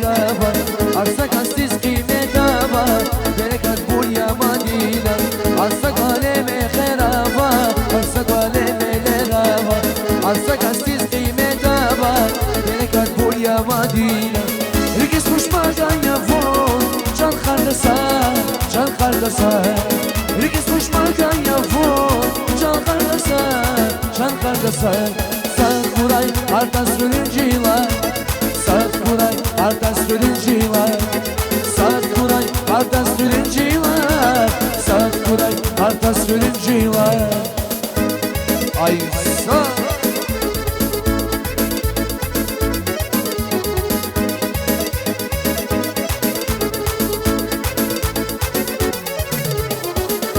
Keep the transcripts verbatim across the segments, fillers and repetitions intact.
Ава, гьар са касдиз къимет ава, берекатбур я Мадина. Гьар са кӀвале мехъер ава, гьар са кӀвале мелер ава, гьар са касдиз къимет ава, берекатбур я Мадина. РикӀиз пушмагъан я вун, чан къардашар, чан къардашар. РикӀиз пушмагъан я вун, чан къардашар, чан къардашар. Сагъ хьурай гьар тас хуьруьн чилер, сагъ хьурай гьар тас хуьруьн чилер, сагъ хьурай гьар тас хуьруьн чилер, сагъ хьурай гьар тас хуьруьн чилер. Ай са!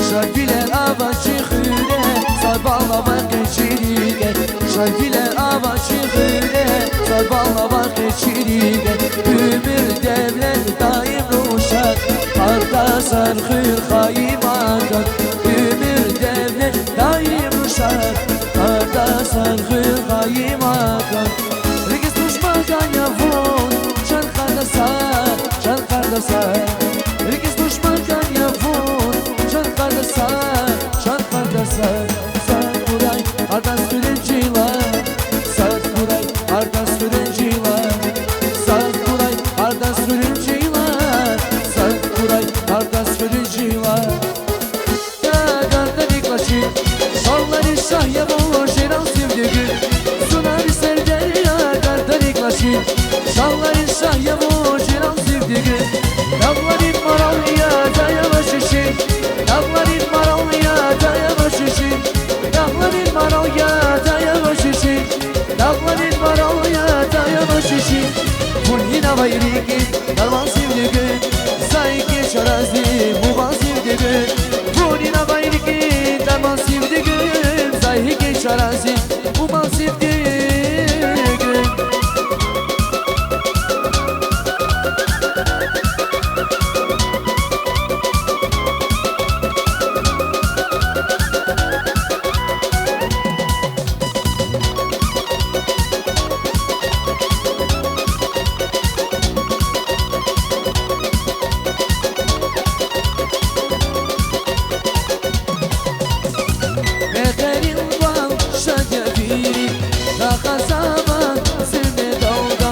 Шадвилер авач чи хуьре, сад вал авай къе чи рикӀе. Шадвилер авач чи хуьре, сад вал авай къе чи рикӀе. Уьмуьр-девлет даим рушар, къардашар, хуьр хайи макан. Уьмуьр-девлет даим рушар, къардашар, хуьр хайи макан. РикӀиз пушмагъан я вун, чан къардашар, чан къардашар. РикӀиз пушмагъан я вун, чан къардашар, чан къардашар. Сагъ хьурай гьар тас хуьруьн чилер, сагъ хьурай гьар тас хуьруьн чилер, сагъ хьурай гьар тас хуьруьн чилер, сагъ хьурай гьар тас хуьруьн чилер. Я гардани кӀвачи, шаллари шагь я вун, жиран сивди гуьн. Сунари сердер я гардани кӀвачи, шаллари шагь я вун, жиран сивди гуьн. Дагъларин марал я, дая ваз шишин. Дагъларин марал я, дая ваз шишин. Дагъларин марал я, дая ваз шишин. Дагъларин марал я, дая ваз шишин. Вун гьина авай рикӀин дарман сивди гуьн, за гьикӀ я чарази мугъал сивди гуьн. Вун гьина авай рикӀин дарман сивди гуьн, за гьикӀ я чарази мугъал сивди гуьн. Мехъерин кӀвал шад я вири, рахазава зуьрнедалда.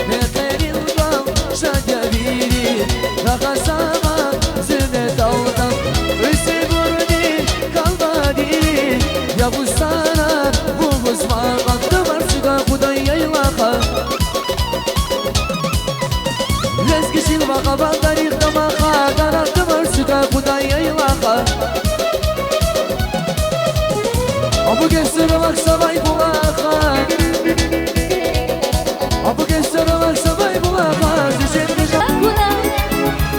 Мехъерин кӀвал шад я вири, рахазава зуьрнедалда. Уьзуьрни калбадири, я вустара вугуз вакъа, тамар суьгай кьудай яйлаха. Лезги чил ва къабан дарих дамаха, дарар тамар суьгай кьудай яйлаха. Абугесура вахсавай булаха. Абугесура вахсавай булаха. Зижен дежа. Акуна,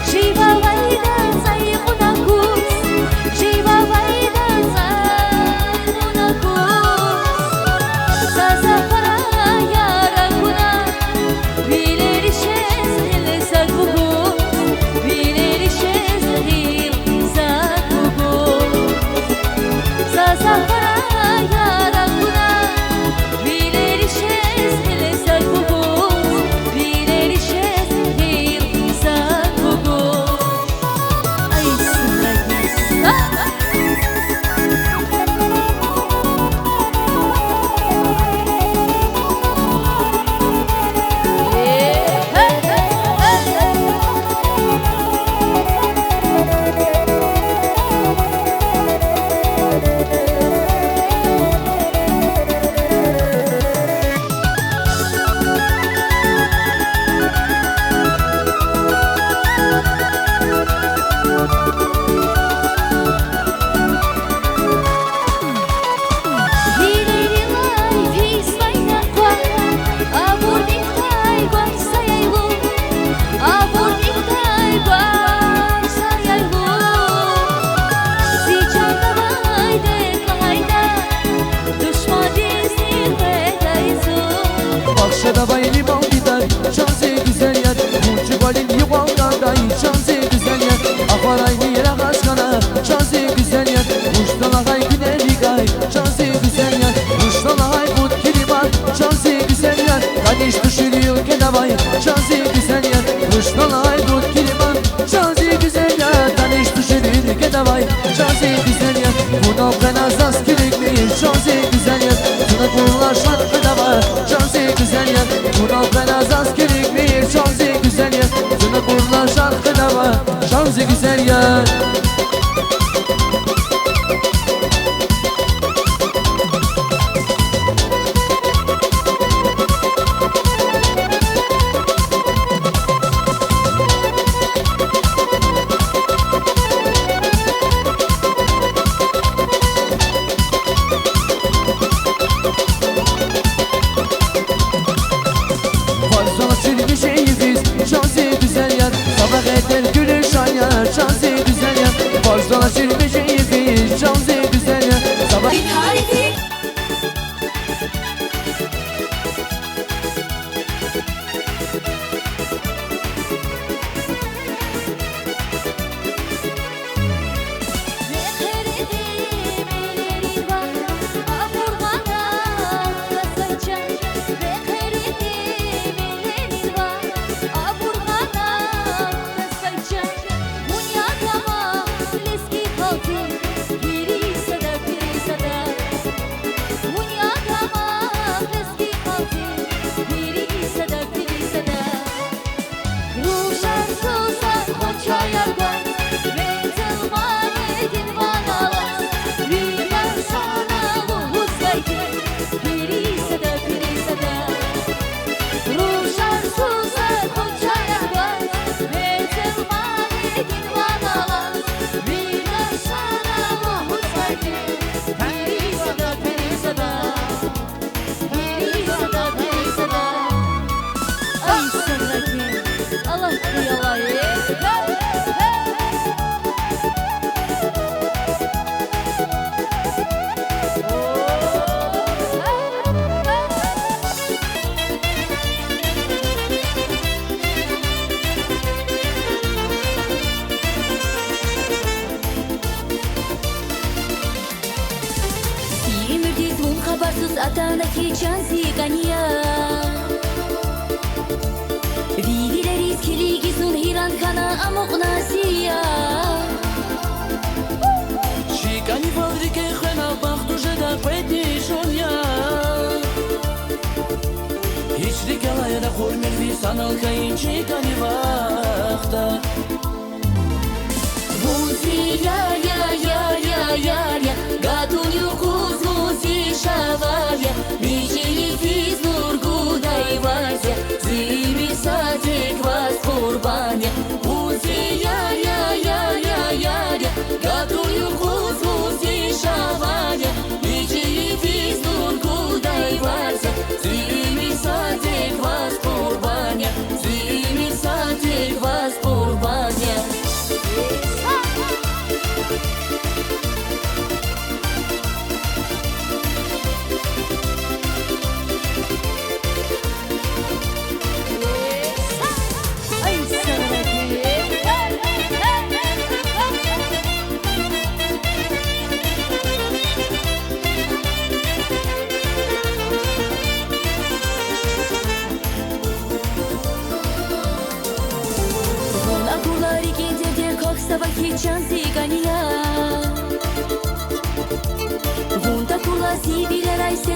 жив авайда цӀай кьуна куз, жив авайда цӀай кьуна куз. Заз ахварай яр акуна, вилер ишез гъил зак бугу, вилер ишез гъил зак бугу. Заз ахварай яр акуна, вилер Галай гуд килиман, жан зи гуьзел яр, таниш туширин кӀедавай, жан зи гуьзел яр. Вуна къвена заз килигмиш, жан зи гуьзел яр. Зун акурла шад къведава, жан зи гуьзел яр. Вуна къвена заз килигмиш, жан зи гуьзел яр. Зун акурла шад къведава, жан зи гуьзел яр. Варзала чирмиш ийиз, жан зи гуьзел яр, са багъетер гуьлуьшан яр, жан зи гуьзел яр. Варзала чирмиш ийиз, жан зи гуьзел яр, са ба- Уьмуьрдиз вун хабарсуз атана хьи, чан зи кӀани я. Ви вилериз килигиз зун гьейран хьана, амукьна зи я. Чи кӀанивал рикӀе хвена, бахту жеда къведни жун я. Гьич рикӀелай ракъурмир ви санал хьайи чи кӀани вахтар. Вун зи яр я, яр я, яр я, гатун юкъуз вун зи шавар я, мичӀи йифиз нур гудай варз я, зи уьмуьр са тек ваз къурбан я. Вун зи яр я, яр я, яр я, гатун юкъуз вун зи шавар я, мичӀи йифиз нур гудай варз я, зи уьмуьр са тек ваз къурбан я, зи уьмуьр са тек ваз къурбан я. Вун акурла рикӀин дердер квахьзава хьи, чан зи кӀани я. Вун такурла зи вилерай се-